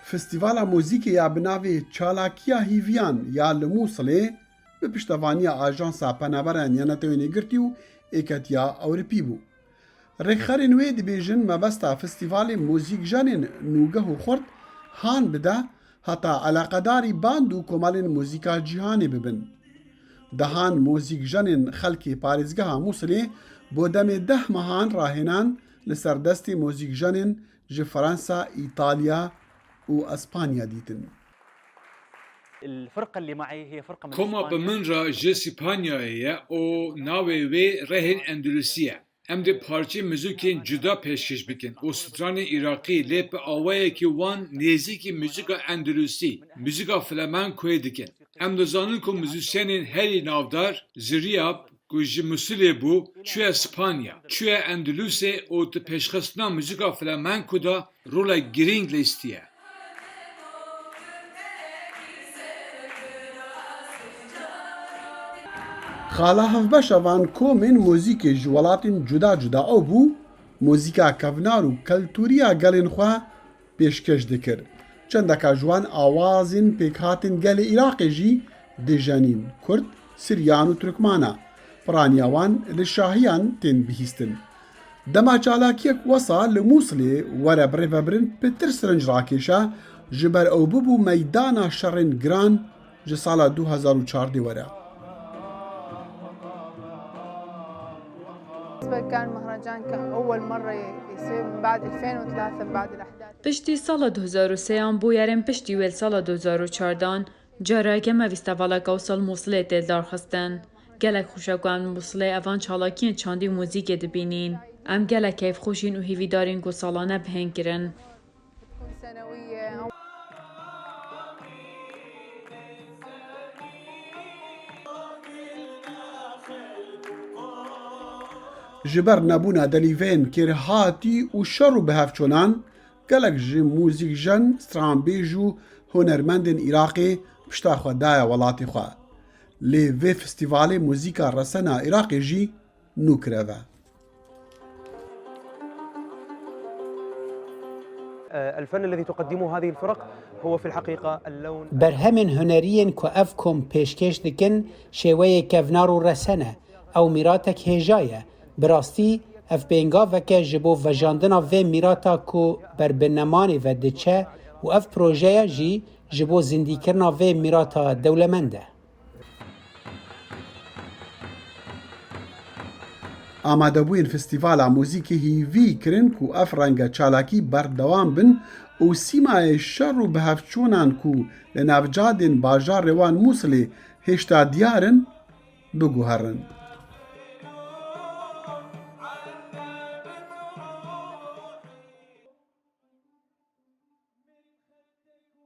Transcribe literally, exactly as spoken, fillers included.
Festîvala muzîkê ya bi navê Çalakiya Hîviyan ya li Mûsilê bi piştevaniya Ajansa Penaberan ya Netewên Yekgirtî û Êketiya Ewropî bû. Rêkxerên wê dibêjin mebesta festîvalê muzîkjenên nûgeh û xurt han bide heta eleqedarî band û komelên muzîka cîhanê bibin. Dehan muzîkjenên xelkê parêzgeha Mûsilê bo demê deh mehan rahênan li ser destê muzîkjenên ji Fransa, Îtalya û Espanya dîtin. الفرقة اللي معي هي فرقة من Koma bi min re ji Spanyayê ye û navê wê Rehên Endilusî ye. Em dê parçeyên muzîkên cuda pêşkêş bikin û stranên Iraqî lê bi awayekî wan nêzîkî muzîka Endilusî, muzîka flamenkoyê dikin. Em dizanin ku muzîsyenên herî navdar Ziryab ku ji Musilê bû, çûye Spanya, çûye Endilusê û di pêşxistina muzîka flamenko de rolek girîng lîstiye. Xala hevbeşa van komên muzîkê ji welatên cuda cuda ew bû, muzîka kevnar û keltûriya gelên xwe pêşkêş dikir. Çendeka ji wan awazên pêkhatin gelê Iraqê jî dijenîn, Kurd, Siryan û Turkmana. Piraniya wan li şahiyan tên bihîstin. Dema çalakiyek wesa li Mûsilê were birêvebirin pitir sirinc rakêşa, ji ber ew bibû meydana şerên giran ji sala du hezar û çardeh were. بالنسبة لكان المهرجان كان أول مرة يصير من بعد ألفين وثلاثة من بعد الأحداث. Piştî sala du hezar û sêyan bûyerên piştî wê li sala du hezar û çardan careke me festîvaleka wisa li Mûsilê tê lidarxistin. Gelek xweş e ku em li Mûsilê evan çalakiyên çandî û muzîkê dibînîn. Em gelek keyfxweş în û hêvîdar în ku salane bi hênkirin. Ji ber nebûna delîveyên kêrhatî û şer û bihevçûnan, gelek ji muzîkjen, stranbêj û hunermendên Iraqê pişta xwe daye welatê xwe. Lê vê festîvalê muzîka resena Iraqê jî nû kireve. الفن الذي تقدمه هذه الفرق هو في الحقيقة اللون Berhemên hunerî yên ku ev kom pêşkêş dikin şêweyê kevnar û resen e. Ew mîratek hêja ye. Bi rastî, ev pêngavek e ji bo vejandina vê mîrata ku ber bi nemanê ve diçe û ev projeya jî ji bo zindîkirina vê mîrata dewlemend e. Amadebûyên Festîvala Muzîkê hîvî kirin ku ev renge çalakî berdewam bin û sîmayê şer û bihevçûnan ku li navcadên bajarê wan Mûsilê hêşta diyar in, biguherin.